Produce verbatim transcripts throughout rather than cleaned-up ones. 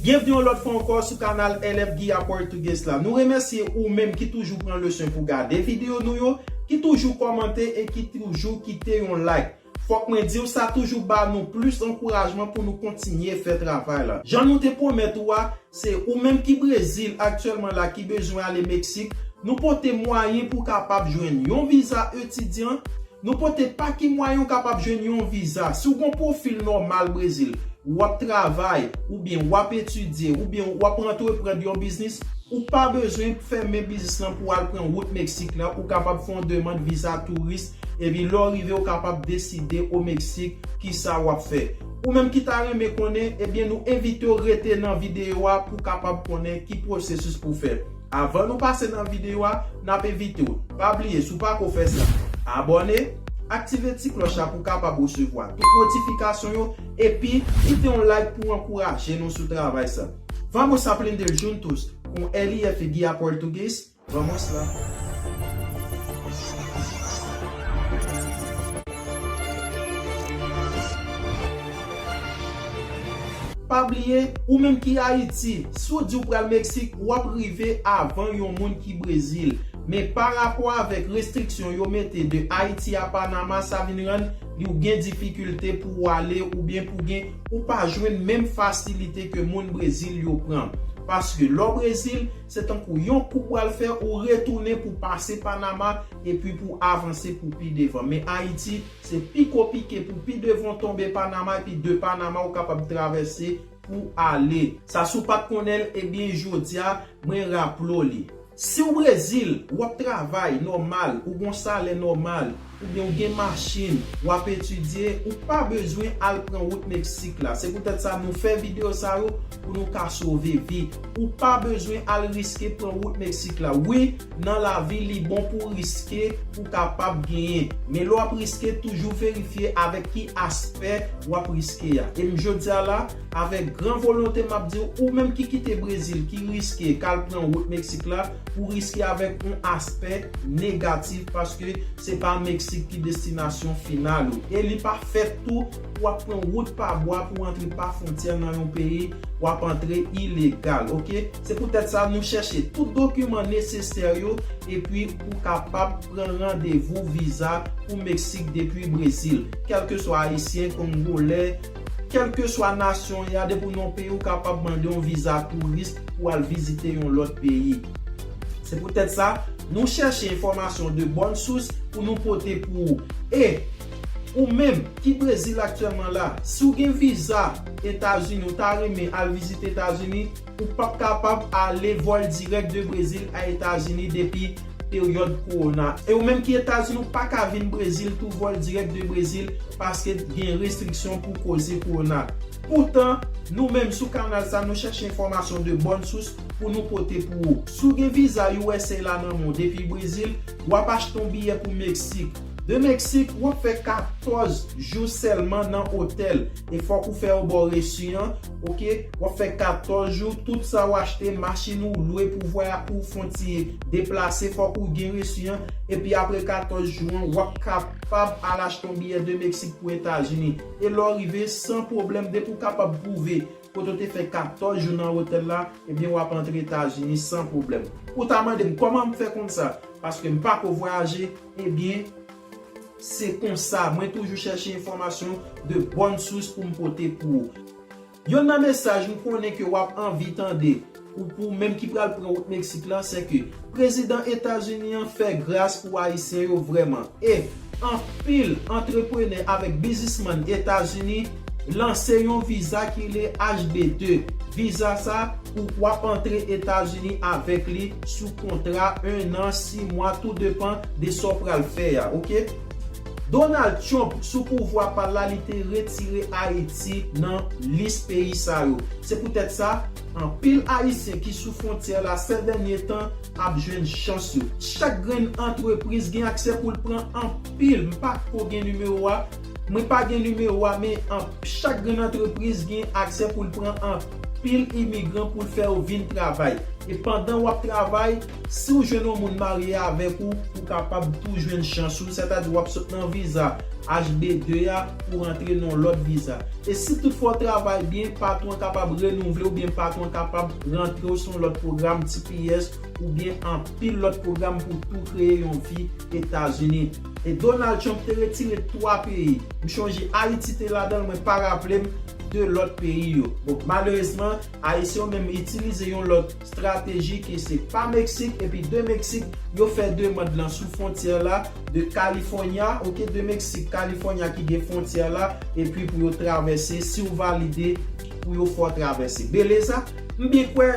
Byenvni yon lòt fwa ankò sou kanal L F Guia Português la. Nou remèsye ou menm ki toujou pran leson pou gade videyo nou yo, ki toujou kòmante e ki toujou kite yon like. Fòk mwen di w, sa toujou ba nou plis ankourajman pou nou kontinye fè travay la. Jan nou te pwomèt ou a, se ou menm ki Brezil aktyèlman la ki bezwen ale Meksik, nou pote mwayen pou w kapab jwenn yon viza etidyan, nou pote pa ki mwayen w kapab jwenn yon viza. Si w gen yon pwofil nòmal Brezil, w ap travay, oubyen w ap etidye, oubyen w ap antreprann yon biznis, ou pa bezwen fèmen biznis lan pou w al pran wout Meksik la, ou kapab fè yon demann viza touris, epi lè w rive, ou kapab deside o Meksik kisa w ap fè. Ou menm ki ta renmen konnen, ebyen, nou envite w rete nan videyo a pou w kapab konnen ki pwosesis pou w fè. Avan nou pase nan videyo a, n ap envite w, pa bliye, si w pako fè sa, abòne, aktive ti klòch la pou w kapab resevwa tout notifikasyon yo, epi kite yon like pou w ankouraje nou sou travay sa. Vamos aprender juntos com L F Guia Português? Vamos lá! Pa bliye, ou menm ki Ayiti, si w di w pral Meksik, w ap rive avan yon moun ki Brezil. Men pa rapò avèk restriksyon yo mete de Ayiti a Panama, sa vin rann li w gen difikilte pou w ale oubyen pou gen, ou pa jwenn menm fasilite ke moun Brezil yo pran. Paske lè w Brezil, se tankou yon kou w pral fè, ou retounen pou pase Panama epi pou avanse pou pi devan. Men Ayiti, se piko pike pou pi devan w tonbe Panama, epi de Panama ou kapab travèse pou ale. Sa si w pa t konnen l, ebyen, jodi a, mwen raple w li. Si w Brezil, w ap travay nòmal, ou gen yon salè nòmal, oubyen ou gen machin, w ap etidye, ou pa bezwen al pran wout Meksik la. Se poutèt sa nou fè videyo sa yo pou nou ka sove vi. Ou pa bezwen al riske pran wout Meksik la. Wi, nan lavi, li bon pou riske, pou kapab genyen. Men lè w ap riske, toujou verifye avèk ki aspè w ap riske a. E m jodi a la, avèk gran volonte, m ap di w, ou menm ki kite Brezil, ki riske, k al pran wout Meksik la, ou riske avèk yon aspè negatif, paske se pa Meksik ki destinasyon final ou. E li pa fèt tou pou w ap pran wout pa bwa pou w antre pa fwontyè nan yon peyi, w ap antre ilegal, oke? Se poutèt sa, nou chèche tout dokiman nesesè yo, epi ou kapab pran randevou viza pou Meksik depi Brezil. Kèlkeswa Ayisyen, Kongolè, kèlkeswa nasyon w ye a, depi w nan yon peyi, ou kapab mande yon viza touris pou al vizite yon lòt peyi. Se poutèt sa, nou chèche enfòmasyon de bòn sous pou nou pote pou ou. E ou menm ki Brezil aktyèlman la, si w gen viza Etazini, ou ta renmen al vizite Etazini, ou p ap kapab ale vòl dirèk de Brezil a Etazini depi peryòd kowona. E ou menm ki Etazini, ou pa ka vin Brezil tou vòl dirèk de Brezil, paske gen restriksyon pou koze kowona. Poutan, nou menm sou kanal sa, nou chèche enfòmasyon de bòn sous pou nou pote pou ou. Si w gen viza U S A la nan men w depi Brezil, w ap achte yon biyè pou Meksik. De Meksik, w ap fè katòz jou sèlman nan otèl. E fòk ou fè yon bò resi an, oke? W ap fè katòz jou, tout sa w achte, machin ou lwe pou vwaya-, pou fè yon ti deplase, fòk ou gen resi an. Epi apre katòz jou an, w ap kapab al achte yon biyè de Meksik pou Etazini. E lè w rive, san pwoblèm, depi w kapab pwouve kote w te fè katòz jou nan otèl la, ebyen, w ap antre Etazini san pwoblèm. Ou ta mande m, kòman m fè konn sa? Paske m pako vwayaje, ebyen, se konsa. Mwen toujou chèche enfòmasyon de bòn sous pou m pote pou ou. Yonn nan mesaj m konnen ke w ap anvi tande, ou pou menm ki pral pran wout Meksik la, se ke prezidan Etazini an fè gras pou Ayisyen yo vrèman. E anpil antreprenè avèk biznismann Etazini lanse yon viza ki rele H B de. Viza sa, ou w ap antre Etazini avèk li sou kontra en an, sis mwa, tou depan de sa w pral fè a, oke? Donald Trump, sou pouvwa pa l la, li te retire Ayiti nan lis peyi sa yo. Se poutèt sa, anpil Ayisyen ki sou fwontyè la, sè dènye tan, ap jwenn chans yo. Chak grenn antrepriz gen aksè pou l pran anpil, m pa ko gen nimewo a, mwen pa gen nimewo a, men an-, chak grenn antrepriz gen aksè pou l pran an-, pil imigran pou l fè yo vin travay. E pandan w ap travay, si w jwenn yon moun marye avèk ou, ou kapab tou jwenn chans ou, sètadi w ap sot nan viza H B de a pou w antre nan yon lòt viza. E si toutfwa w travay byen, patwon an kapab renouvle w oubyen patwon an kapab rantre w sou yon lòt pwogram T P S oubyen anpil lòt pwogram pou tou kreye yon vi Etazini. E Donald Trump te retire twa peyi. M chonje Ayiti te ladan l, mwen pa raple m de lòt peyi yo. Bon, malerezman, Ayisyen yo menm itilize yon lòt estrateji ki se pa Meksik, epi de Meksik, yo fè demann lan sou fwontyè la, de California, oke, de Meksik, California ki gen fwontyè la, epi pou yo travèse, si w valide, pou yo fè w travèse. Beleza, m byen kwè,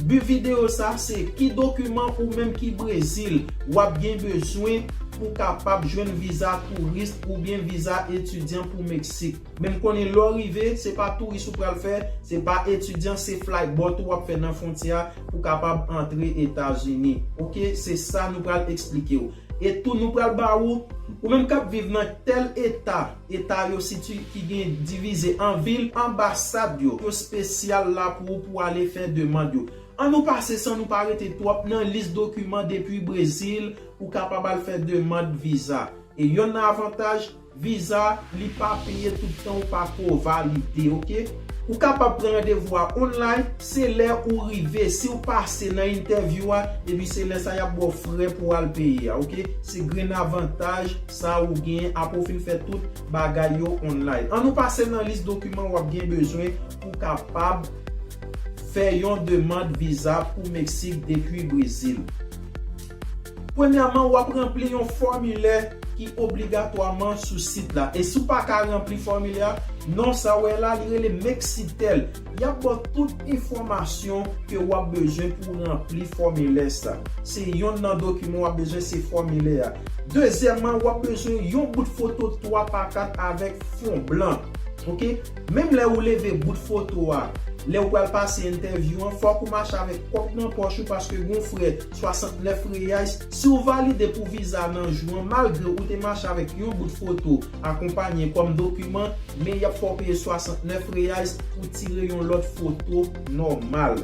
bi videyo sa, se ki dokiman ou menm ki Brezil, w ap gen bezwen pou kapab jwenn viza touris oubyen viza etidyan pou Meksik. Men m konnen lè w rive, se pa touris ou pral fè, se pa etidyan, se flight bò tou w ap fè nan fwontyè a pou kapab antre Etazini. Oke, se sa nou pral eksplike w. E tou nou pral ba ou, ou menm k ap viv nan tèl eta, eta yo siti-, ki gen divize an vil, anbasad yo, yo espesyal la pou ou pou ale fè demann yo. An nou pase san nou pa rete twòp nan lis dokiman depi Brezil pou kapab al fè demann viza. E yonn nan avantaj, viza, li pa peye tout tan ou pa ko valide, oke? Ou kapab pran randevou a online, se lè ou rive, si w pase nan entèvyou a, epi se lè sa y ap ba w frè pou w al peye a, oke? Se grenn avantaj sa ou gen apre w fin fè tout bagay yo online. An nou pase nan lis dokiman w ap gen bezwen pou kapab fè yon demann viza pou Meksik depi Brezil. Premyèman, w ap ranpli yon fòmilè ki obligatwaman sou sit la. E si w pa ka ranpli fòmilè a, non sa w wè la, li rele Mexitel. Y ap ba w tout enfòmasyon ke w ap bezwen pou w ranpli fòmilè sa. Se yonn nan dokiman w ap bezwen, se fòmilè a. Dezyèmman, w ap bezwen yon bout foto twa pa kat avèk fon blan. Oke? Menm lè ou leve bout foto a, lè ou pral pase entèvyou an, fòk ou mache avèk kòb nan pòch ou paske gon frè swasantnèf reais. Si w valide pou viza nan jou an, malgre ou te mache avèk yon bout foto akonpaye kòm dokiman, men y ap fè w peye swasantnèf reais pou tire yon lòt foto nòmal.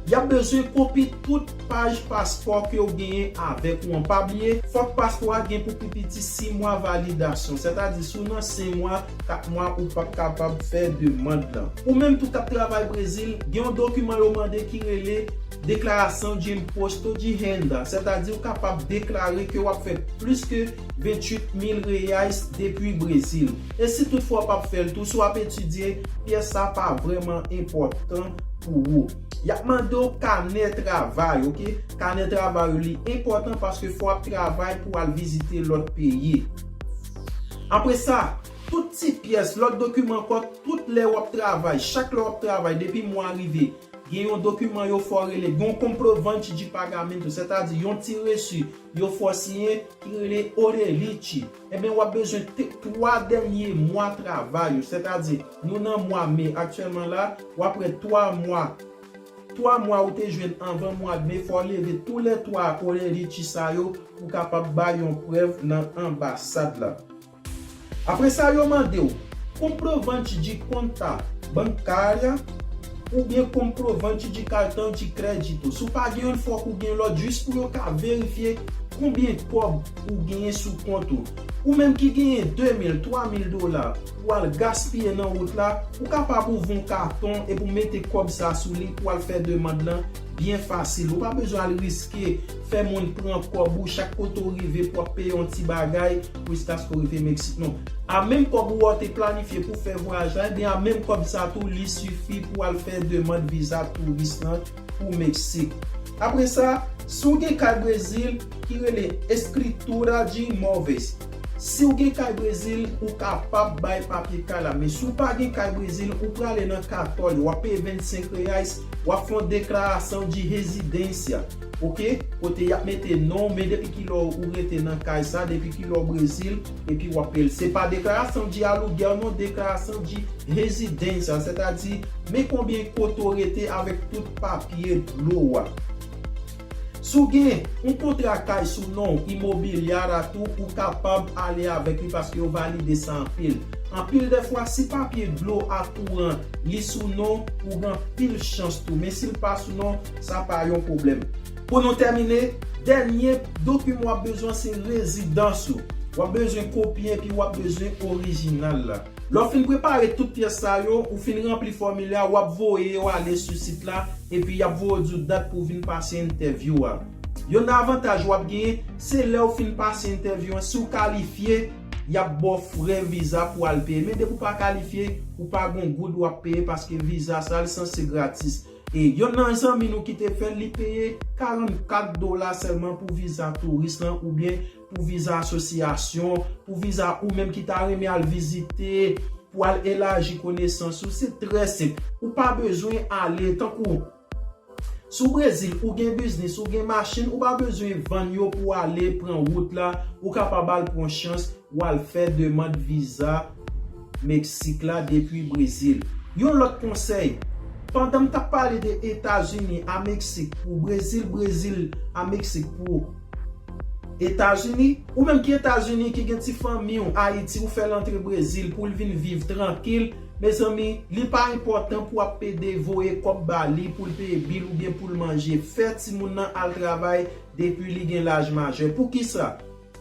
Y ap bezwen kopi tout paj paspò ke w genyen avèk ou an. Pa bliye, fòk paspò a gen pou pi piti sis mwa validasyon. Sètadi, si w nan senk mwa, kat mwa, ou p ap kapab fè demann lan. Ou menm tou k ap travay Brezil, gen yon dokiman yo mande ki rele Declaração de Imposto de Renda. Sètadi, ou kapab deklare ke w ap fè plis ke venntuit mil reais depi Brezil. E si toutfwa w p ap fè l tou, si w ap etidye, pyès sa pa vrèman enpòtan pou ou. Y ap mande w kanè travay, oke? Kanè travay ou li enpòtan paske fò w ap travay pou w al vizite lòt peyi. Apre sa, tout ti pyès, lòt dokiman ankò, tout lè w ap travay, chak lè w ap travay, depi mwa rive, gen yon dokiman yo fè w rele, gen yon comprovante de pagamento, sètadi yon ti resi yo fè w siyen ki rele Orelite. Ebyen, w ap bezwen te-, twa dènye mwa travay ou, sètadi nou nan mwa me aktyèlman la, w ap wè twa mwa, twa mwa ou te jwenn anvan mwa me, fò w leve toulètwa Orelite sa yo pou kapab bay yon prèv nan anbasad la. Apre sa, yo mande w comprovante de conta bancária oubyen comprovante de cartão de crédito. Si w pa gen youn, fòk ou gen lòt jis pou yo ka verifye konbyen kòb ou genyen sou kont ou. Ou menm ki genyen de mil, twa mil dola pou al gaspiye nan wout la, ou kapab ouvri yon katon epi w mete kòb sa sou li pou al fè demann lan byen fasil. Ou pa bezwen al riske fè moun pran kòb ou chak kote w rive pou w ap peye yon ti bagay pou jiskaske w rive Meksik. Non. A menm kòb ou a w te planifye pou fè vwayaj la, ebyen a menm kòb sa tou li sifi pou al fè demann viza touris lan pou Meksik. Apre sa, si w gen kay Brezil ki rele escritura de imóveis, si w gen kay Brezil, ou kapab bay papye kay la. Men si w pa gen kay Brezil, ou prale nan katòl, w ap peye vennsenk reais, w ap fè yon declaração de residência. Oke? Kote y ap mete non w, men depi kilè w rete nan kay sa, depi kilè w Brezil, epi w ap peye l. Se pa declaração de aluguel non, declaração de residência, sètadi men konbyen kote w rete avèk tout papye dlo w a. Si w gen yon kontra kay sou non w, imobiliária tou, ou kapab ale avèk li paske yo valide sa anpil. Anpil dèfwa, si papye dlo ak kouran li sou non, ou gen anpil chans tou. Men si l pa sou non, sa pa yon pwoblèm. Pou nou tèmine, dènye dokiman w ap bezwen se rezidans ou. W ap bezwen kopi epi w ap bezwen orijinal la. Lè w fin prepare tout pyès sa yo, ou fin ranpli fòmilè a, w ap voye yo ale sou sit la, epi y ap voye w di w dat pou w vin pase entèvyou a. Youn nan avantaj w ap genyen, se lè w fin pase entèvyou an, si w kalifye, y ap ba w frè viza pou w al peye. Men depi w pa kalifye, ou pa gen goud w ap peye paske viza sa li sanse gratis. E youn nan zanmi nou ki te fè l, li peye karannkat dola sèlman pou viza touris lan oubyen pou viza asosyasyon, pou viza ou menm ki ta renmen al vizite, pou al elaji konesans ou. Se trè senp. Ou pa bezwen ale tankou sou Brezil, ou gen biznis, ou gen machin, ou pa bezwen vann yo pou w ale pran wout la, ou kapab al pran chans, w al fè demann viza Meksik la depi Brezil. Yon lòt konsèy, pandan m t ap pale de Etazini a Meksik pou Brezil, Brezil a Meksik pou Etazini, ou menm ki Etazini ki gen ti fanmi w Ayiti, ou fè l antre Brezil pou l vin viv trankil, mezanmi, li pa enpòtan pou w ap pede voye kòb ba li pou l peye bil oubyen pou l manje. Fè timoun nan al travay depi li gen laj majè. Poukisa?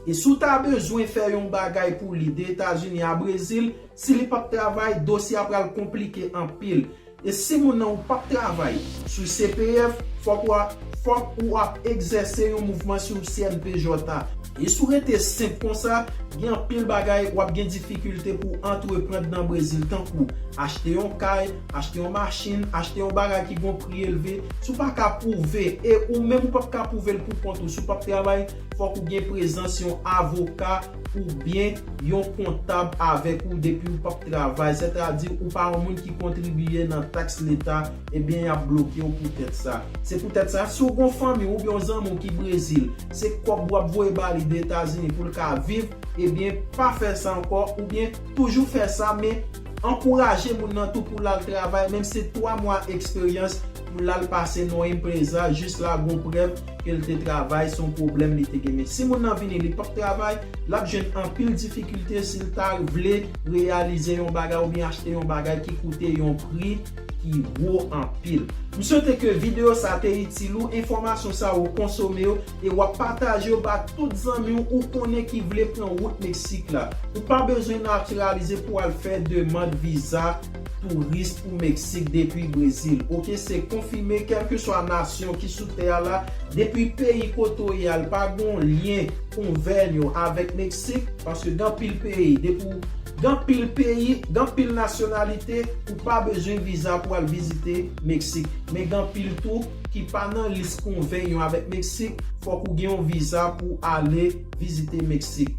E si w ta bezwen fè yon bagay pou li de Etazini a Brezil, si li p ap travay, dosye a pral konplike anpil. E si moun nan ou p ap travay sou C P F, fòk ou a, fòk ou ap egzèse yon mouvman sou C N P J a. E si w rete senp konsa, gen anpil bagay w ap gen difikilte pou antreprann nan Brezil, tankou achte yon kay, achte yon machin, achte yon bagay ki gon pri elve. Si w pa ka pwouve, e ou menm ou p ap ka pwouve l pou kont ou, si w p ap travay, fòk ou gen prezans yon avoka oubyen yon kontab avèk ou depi w p ap travay, sètadi ou pa yon moun ki kontribiye nan taks leta, ebyen y ap bloke w poutèt sa. Se poutèt sa, si w gon fanmi w oubyen yon zanmi w ki Brezil, se kòb w ap voye ba li de Etazini pou l ka viv, ebyen pa fè sa ankò, oubyen toujou fè sa, men ankouraje moun nan tou pou l al travay, menm se twa mwa eksperyans, pou l al pase nan yon empreza jis la gon prèv ke l te travay, se yon pwoblèm li te gen. Men si moun nan vini, li p ap travay, l ap jwenn anpil difikilte si l ta vle reyalize yon bagay oubyen achte yon bagay ki koute yon pri ki wo anpil. M swete ke videyo sa te itil ou, enfòmasyon sa yo konsome yo, e w ap pataje yo ba tout zanmi w ou konnen ki vle pran wout Meksik la. Ou pa bezwen natiralize pou w al fè demann viza touris pou Meksik depi Brezil. Oke, se konfime, kèlkeswa nasyon ki sou tè a la, depi peyi kote w ye a, l pa gen yon lyen konvènyo avèk Meksik, paske gen anpil peyi, depi w, gen anpil peyi, gen anpil nasyonalite, ou pa bezwen viza pou al vizite Meksik. Men gen anpil tou ki pa nan lis konvènyo avèk Meksik, fòk ou gen yon viza pou ale vizite Meksik.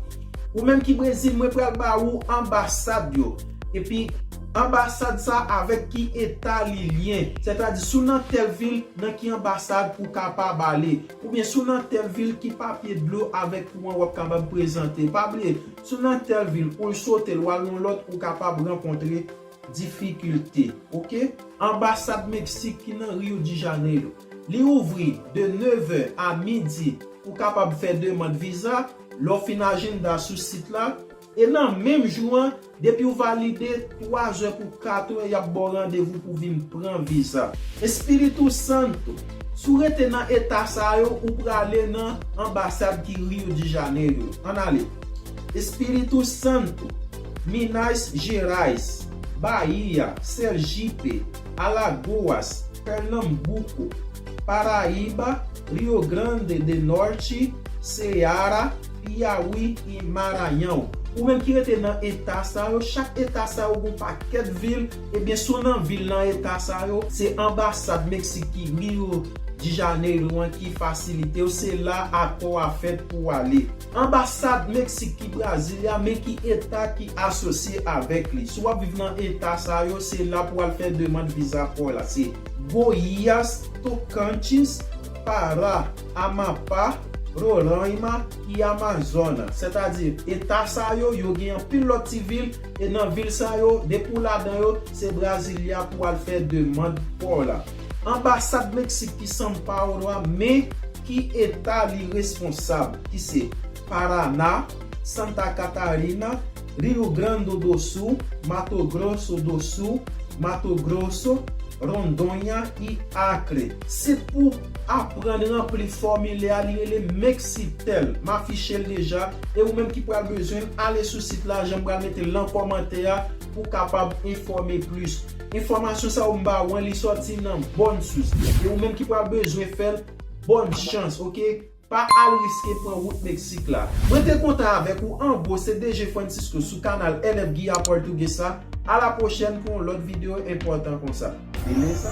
Ou menm ki Brezil, mwen pral ba ou anbasad yo. Epi anbasad sa avèk ki eta li lyen. Sètadi si w nan tèl vil, nan ki anbasad ou kapab ale. Oubyen si w nan tèl vil, ki papye dlo avèk kouran w ap kapab prezante. Pa bliye, si w nan tèl vil, ou l sote l, w al nan lòt, ou kapab rankontre difikilte. Oke? Anbasad Meksik ki nan Rio de Janeiro. Li ouvri de nevè a midi. Ou kapab fè demann viza lè w fin ajanda sou sit la. E nan menm jou an, depi w valide, twazè pou katwè, y ap ba w randevou pou vin pran viza. Espiritu Santo. Si w rete nan eta sa yo, ou prale nan anbasad ki Rio de Janeiro. Ann ale. Espiritu Santo, Minas Gerais, Bahia, Sergipe, Alagoas, Pernambuco, Paraíba, Rio Grande do Norte, Ceará, Piauí e Maranhão. Ou menm ki rete nan eta sa yo, chak eta sa yo gon pakèt vil, ebyen si w nan vil nan eta sa yo, se anbasad Meksik ki Rio de Janeiro an ki fasilite w, se la akò a fèt pou w ale. Anbasad Meksik ki Brasilia, men ki eta ki asosye avèk li. Si w ap viv nan eta sa yo, se la pou w al fè demann viza pa w la. Se Goiás, Tocantins, Pará, Amapá, Roraima e Amazonas. Sètadi, eta sa yo, yo gen anpil lòt ti vil, e nan vil sa yo, depi w ladan yo, se Brasilia pou w al fè demann pa w la. Anbasad Meksik ki São Paulo a, men ki eta li responsab, ki se Paraná, Santa Catarina, Rio Grande do Sul, Mato Grosso do Sul, Mato Grosso, Rondônia e Acre. Se pou aprann ranpli fòmilè a, li rele Mexitel. M afiche l deja. E ou menm ki pral bezwen l, ale sou sit la, jan m pral mete l nan kòmantè a, pou w kapab enfòme plis. Enfòmasyon sa yo m ba w an, li sòti nan bòn sous. E ou menm ki pral bezwen fè l, bòn chans, oke? Pa al riske pran wout Meksik la. Mwen te kontan avèk ou, an gwo, se D J Francisco sou kanal L F Guia Portuguesa. A la pwochèn pou yon lòt videyo enpòtan konsa. Beleza?